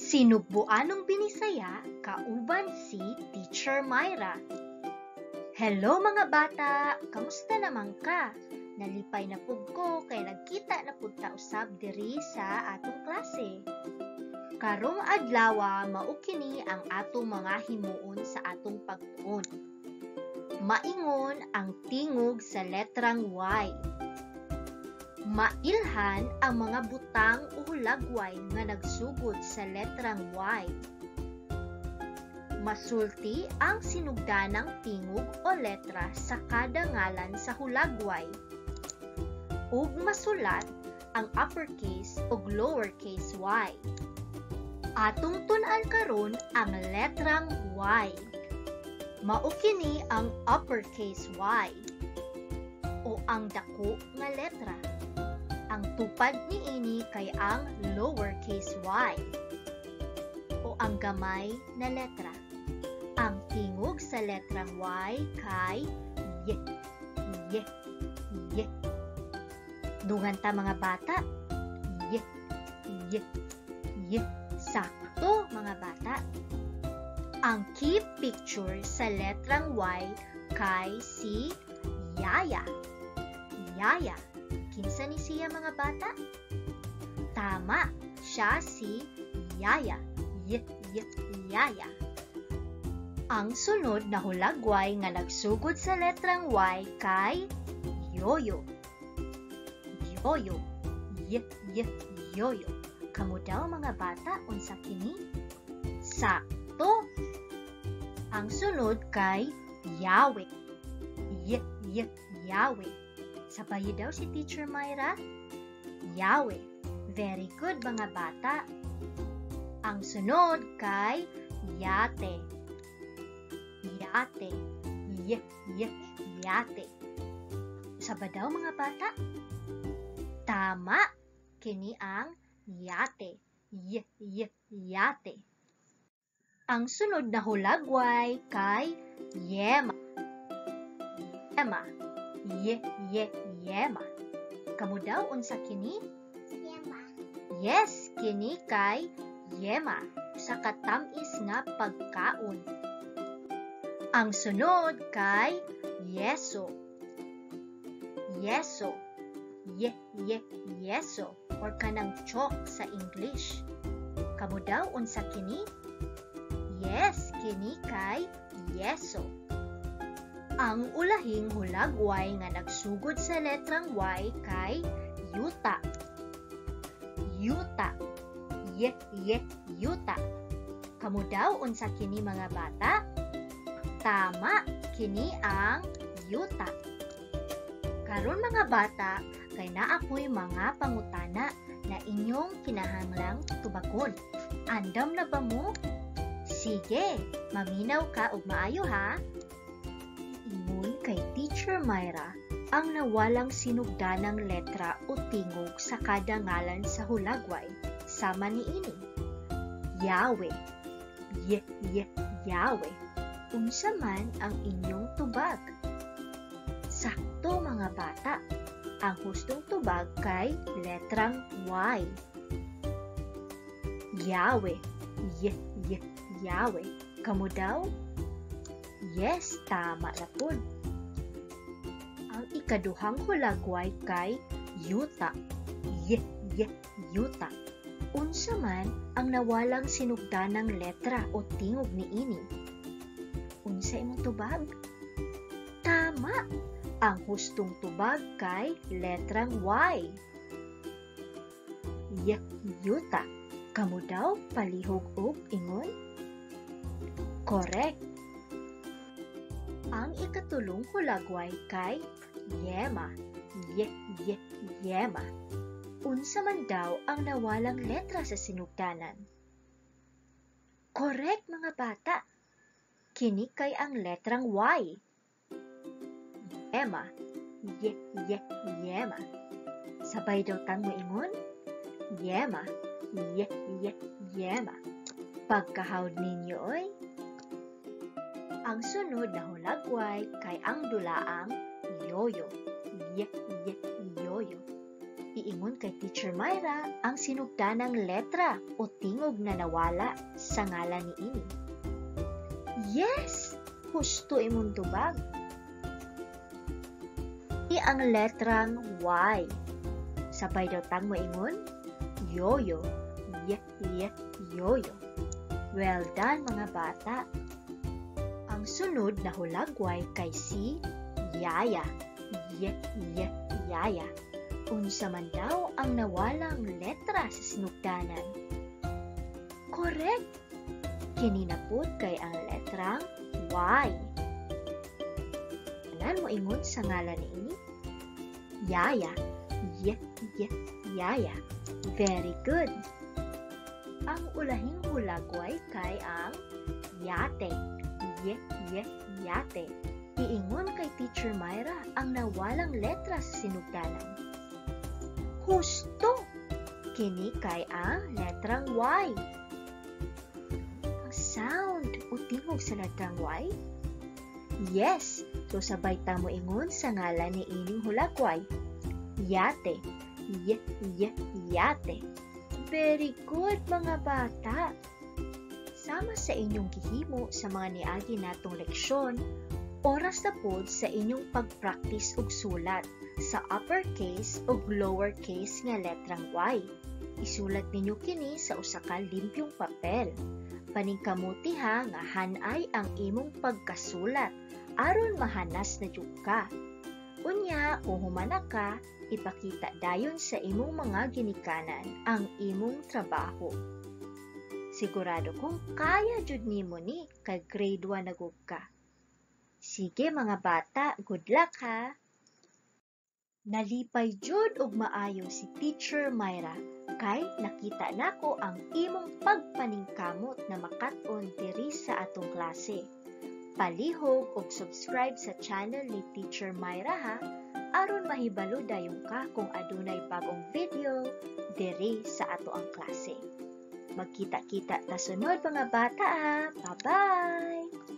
Sinugbuanong Binisaya kauban si Teacher Myra. Hello, mga bata! Kamusta naman ka? Nalipay na pud ko kay nagkita na pud ta usab diri sa atong klase. Karong adlawa, mao kini ang atong mga himuon sa atong pagtuon. Maingon ang tingog sa letrang Y. Mailhan ang mga butang o hulagway nga nagsugod sa letrang Y. Masulti ang sinugdanang tingog o letra sa kada ngalan sa hulagway. Ug masulat ang uppercase ug lowercase y. Atong tun-an karon ang letrang Y. Mao kini ang uppercase Y o ang dako nga letra. Ang tupad niini kay ang lowercase y o ang gamay na letra. Ang tingog sa letrang Y kay Y, Y, Y. Dungan ta, mga bata. Y, Y, Y. Sakto, mga bata. Ang key picture sa letrang Y kay si Yaya. Yaya. Kinsa ni siya, mga bata? Tama, siya si Yaya. Y, Y, Yaya. Ang sunod na hulagway nga nagsugod sa letrang Y kay Yoyo. Yoyo. Y, Y, yoyo. Kamo daw, mga bata, unsa kini? Sakto. Ang sunod kay Yahweh. Y, Y, Yahweh. Sabayi daw si Teacher Myra. Yahweh. Very good, mga bata. Ang sunod kay yate. Yate. Y, Y, yate. Usa ba daw, mga bata? Tama! Kini ang yate. Y, Y, yate. Ang sunod na hulagway kay yema. Yema. Y, Y, yema. Kamo daw, unsa kini? Yema. Yes, kini kay yema sa katamis nga pagkaon. Ang sunod kay yeso. Yeso. Y, Y, yeso or kanang chalk sa English. Kamo daw, unsa kini? Yes, kini kay yeso. Ang ulahing hulagway nga nagsugod sa letrang Y kay yuta. Yuta. Y, Y, yuta. Kamo daw, unsa kini, mga bata? Tama, kini ang yuta. Karon, mga bata, kay naa ko'y mga pangutana na inyong kinahanglang tubagon. Andam na ba mo? Sige, maminaw ka og maayo ha. Ingon kay Teacher Myra ang nawalang sinugdanang letra o tingog sa kada ngalan sa hulagway. Sama niini. Yahweh. Y, Y, Yahweh. Unsa man ang inyong tubag? Sakto, mga bata. Ang hustong tubag kay letrang Y. Yahweh. Y, Y, Yahweh. Kamo daw? Yes, tama na pud. Ang ikaduhang hulagway kay yuta. Y, Y, yuta. Unsa man ang nawalang sinugdanang letra o tingog niini? Unsa imong tubag? Tama! Ang hustong tubag kay letrang Y. Y, yuta. Kamo daw, palihog og ingon? Correct. Ang ikatulong hulagway kay yema. Y, Y, yema. Unsa man daw ang nawalang letra sa sinugdanan? Correct, mga bata. Kini kay ang letrang Y. Yema. Y, Y, yema. Sabay daw tang moingon? Yema. Y, Y, yema. Pagkahawd ninyo oy. Ang sunod na hulagway kay ang dulaang yoyo. Y, Y, yoyo. Iingon kay Teacher Myra ang sinugdanang letra o tingog na nawala sa ngalan niini. Yes! Husto imong tubag. I ang letrang Y. Sabay daw tang moingon, yoyo, y, y, yoyo. Well done, mga bata. Ang sunod na hulagway kay si Yaya. Y, y, yaya. Unsa man daw ang nawalang letra sa sinugdanan? Correct! Kini na pud kay ang letrang Y. Tanan mo ingon sa ngalan niini? Yaya. Y, y, yaya. Very good. Ang ulahing hulagway kay ang yate. Y, y, yate. Iingon kay Teacher Myra ang nawalang letra sa sinugdanan. Husto! Kini kay ang letrang Y. Ang sound o tingog sa letrang Y? Yes! So sabay ta mo ingon sa ngalan ni ining hulagway. Yate. Y, y, yate. Very good, mga bata! Sama sa inyong gihimo sa mga niagi natong leksyon, oras na pod sa inyong pag-practice og sulat sa uppercase ug lowercase nga letrang Y. Isulat ninyo kini sa usa ka limpyong papel. Paningkamuti ha nga hanay ang imong pagkasulat aron mahanas na jud ka. Unya, kung humana ka, ipakita dayon sa imong mga ginikanan ang imong trabaho. Sigurado kong kaya jud nimo ni kay grade 1 na gud ka. Sige, mga bata, good luck ha. Nalipay jud og maayo si Teacher Myra kay nakita nako ang imong pagpaningkamot na makat-on diri sa atong klase. Palihog og subscribe sa channel ni Teacher Myra ha, aron mahibalo dayon ka kung adunay bagong video diri sa ato ang klase. Magkita-kita ta sunod, mga bata, ha. Bye-bye!